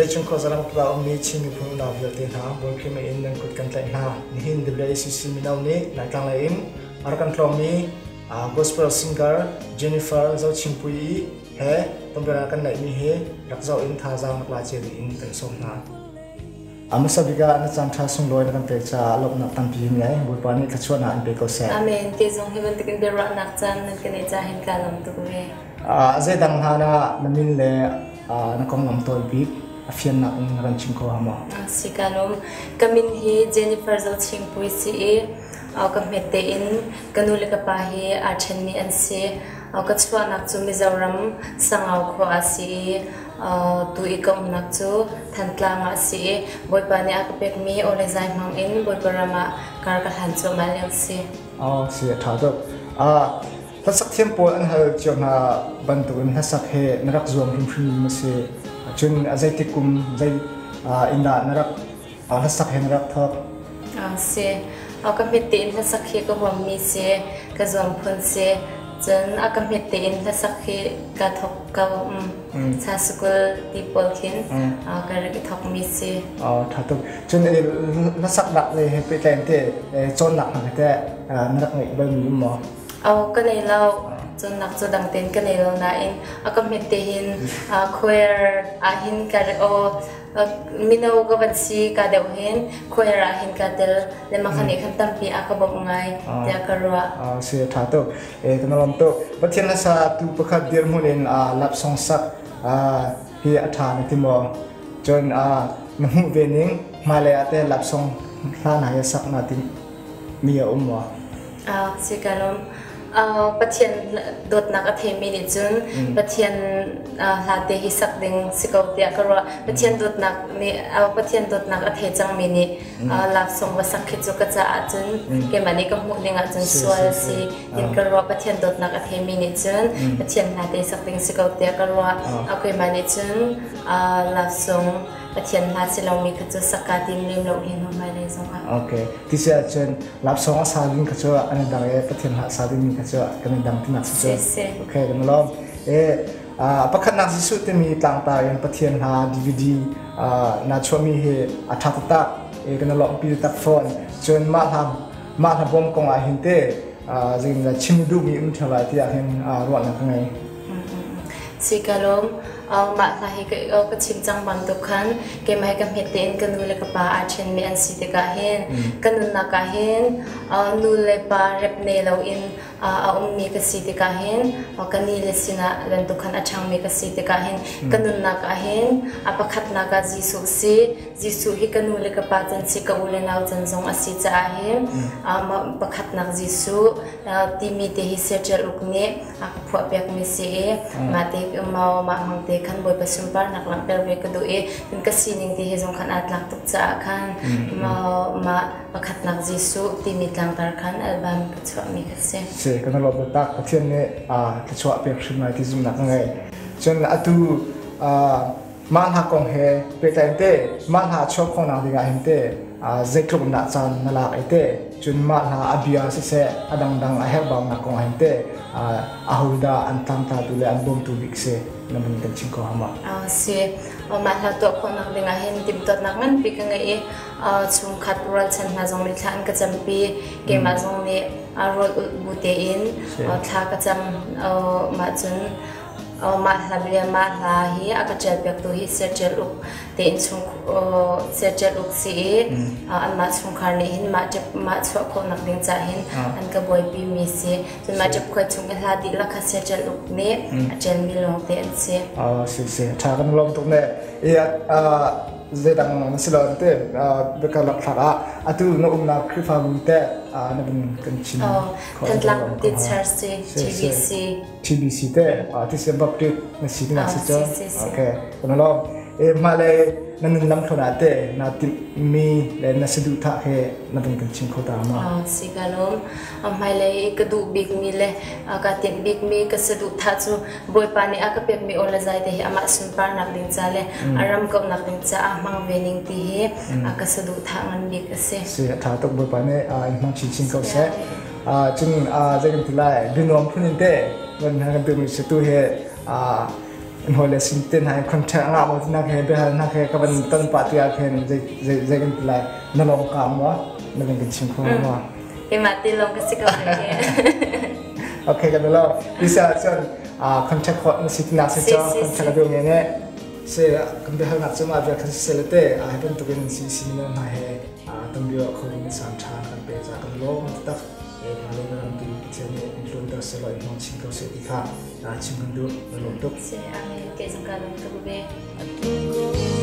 Vawleicung khuaza ramkip ah ummi Chin miphun unau vialte hna, Bawi Khrih mei in nan kut kan tlaih hna. Nihin WACC mino nih Laitlang lei in a rak kan tlawngmi gospel singer Jennifer Zochingpui he tonbiaruahnak kan neihmi hi rak zoh in thazaang rak la cio ding in kan sawm hna. A hmasa bik ah na caan ṭha sunglawi na kan pek caah lawmhnak tampi in ngei. Bawipa nih thluachuahnak an pe ko seh. Amen. Te zong hi bantukin biaruahnak caan nan ka neih caah hin kaa lawm tuk ve. Zeidang hna ah na min le na konglam tawi bik a fiannak in na kan chim kho hnga maw? Si ka lawm. Ka min hi Jennifer Zochingpui si i ka hmet tein ka nu le ka pa hi aa ṭhenmi an si. Ka chuahnak cu Mizoram Sangau khua ah si i tu i ka umnak cu Thantlang ah si i Bawipa nih a ka pekmi aw le zai hmang in Bawipa ram ah kar ka hlan cuahmah lio si. Oh, si a ṭha tuk. Hlasak thiam pawl an hal cio hna bantukin hlasak he na rak zuam hrimhrim ma si? Cun a zeitik kum zei inn ah na rak hlasak he na rak thawk? Si. Ka hmet tein hlasak hi ka huammi si, ka zuam phun si. Cun a ka hmet tein hlasak hi ka thawk ko. Sa sukul ti pawl khin ka rak i thawkmi si. Ṭha tuk. Cun hlasaknak lei he pehtlai in teh cawnnak hna he teh na rak ngeih balmi um maw? Aw ka nei lo. Cawnnak cu dang tein ka nei lo nain a ka hmet te hin choir ah hin ka aw mino ka van si ka deuh hin choir ah hin ka tel le makhan nih khan tampi a ka bawmh ngai tiah ka ruah. Si a ṭha tuk. E kan lawm tuk. Pathian hlasa tu pakhat dirhmun in lap song sak hi a ṭha na ti maw? Cun na hmuh ve ning hmailei ah teh lap song hla hna hi sak na timh mi a um maw? Si ka lawm. Pathian dawtnak a theimi nih cun Pathian hla te hi sak ding si ko tiah ka ruah. Pathian dawtnak nih Pathian dawtnak a thei cangmi nih laksawng va sak khi cu ka caah cun keimah nih ka hmuh ning ahcun sual si tin ka ruah. Pathian dawtnak a theimi nih cun Pathian hla te sak ding si ko tiah ka ruah. Keimah nih cun laksawng Pathian hla si lomi kha cu sak kaa tim lem lo hi hmailei zongah. Okay. Ti si ahcun lapsawng a sa ding kha cu an i dang i Pathian hla a sa dingmi kha cu kan i dang tinak si cu. Si. Okay, kan lawm. E pakhatnak Jesuh timi tlangtar in Pathian hla DVD na chuahmi hi a ṭha taktak. E kan lawmhpi taktak fawn. Cun mah hla mah hla bawm kong ah hin te zeitindah chim duhmi um ṭheo lai tiah hin ruahnak ka ngei. Si ka lawm. Mah hla hi ka chim cang bantuk khan keimah hi ka hmet tein ka nu le ka pa aa ṭhenmi an si tikah hin ka nunnak ah hin nu le pa rep nei loin a ummi ka si tikah hin ka ni le sinah bantuk khan a ṭhangmi ka si tikah hin ka nunnak ah hin a pakhatnak ah Jesuh si Jesuh hi ka nu le ka pa can si ka u le nau can zong a si caah hin pakhatnak Jesuh timi te hi Siaṭial uk nih a ka phuahpiakmi si i mah te mah hmang te khan Bawipa sunparnak langhter ve ka duh i cun ka sining te he zong khan aa tlak tuk caah khan mah pakhatnak Jesuh timi tlangtar khan album ka chuahmi ka si. Si kan lawm taktak Pathian nih thluachuah pek hrim lai ti zumhnak ka ngei. Cun atu mah hla kong he pehtlai in teh mah hla chuah khawhnak dingah hin teh zeitluk in dah caan na lak i teh cun mah hla a bia siseh a dangdang a herhbaunak kong ah hin teh ahodah an tlangtlatu le an bawmtu bik si na min kan chim kho hnga maw? Si mah hla tuah khawhnak dingah hin timhtuahnak nganpi ka ngei i chungkhat rualchan hna zong nih thla an ka campi keimah zong nih rawl ulh bu tein thla ka cam mah cun Mah hla bia mah hla hi a ka ṭialpiaktu hi Saya Ṭial Uk tein chung Saya Ṭial Uk si i anmah chungkhar nih hin mah ṭep mah chuah khawhnak ding caah hin an ka buaipi mi si. Cun mah ṭepkhuai chung i hla dihlak kha Saya Ṭial Uk nih a ṭialmi lawngte an si. Si si ṭha kan lawm tuk ne. Zeidang na si lo te biakarlak thlak ah atu na umnak Khrihfabu te na vun kan chim. Thantlang Baptist Church TBC. TBC te TCM Baptist na si ding si cu okay kan lawm e mah le na nun lam thlon ah te na timh mi le na saduhthah he na vun kan chim kho ta ma si ka lawm hmailei ka duh bik mi le ka timh bik mi ka saduhthah cu Bawipa nih a ka pek mi aw le zai te hi amah sunparnak ding ca le a ram kauhnak ding caah hmang ve ning ti hi ka saduhthah ngan bik a si si a tha tuk Bawipa nih in hmang chinchin ko seh Cun zei kan ti lai bianuam phun in teh kan kan tuahmi si tu hi. In hawi le sin te hna contact ngah maw tinak he biahal nak he ka van ton pah ti ah khin zei zei zei kan ti lai na lawng ka maw na van kan chim kho maw? Keimah ti lawng ka si ko he. Okay kan lo. Isa cun contact khawh na si tinak si cho contact ka duh nge ne. Se kan biahal nak cu ma bia khan si le te a hi bantukin si si mino hna he tambio kho ding san tha kan pe ca kan lawm tak hmailei na ram tu Pathian nih in tlunter sehlaw in hmang chin ko seh ti kha chim kan duh. Na lawm tuk. Si, amen. Kei zong ka lawm tuk ve.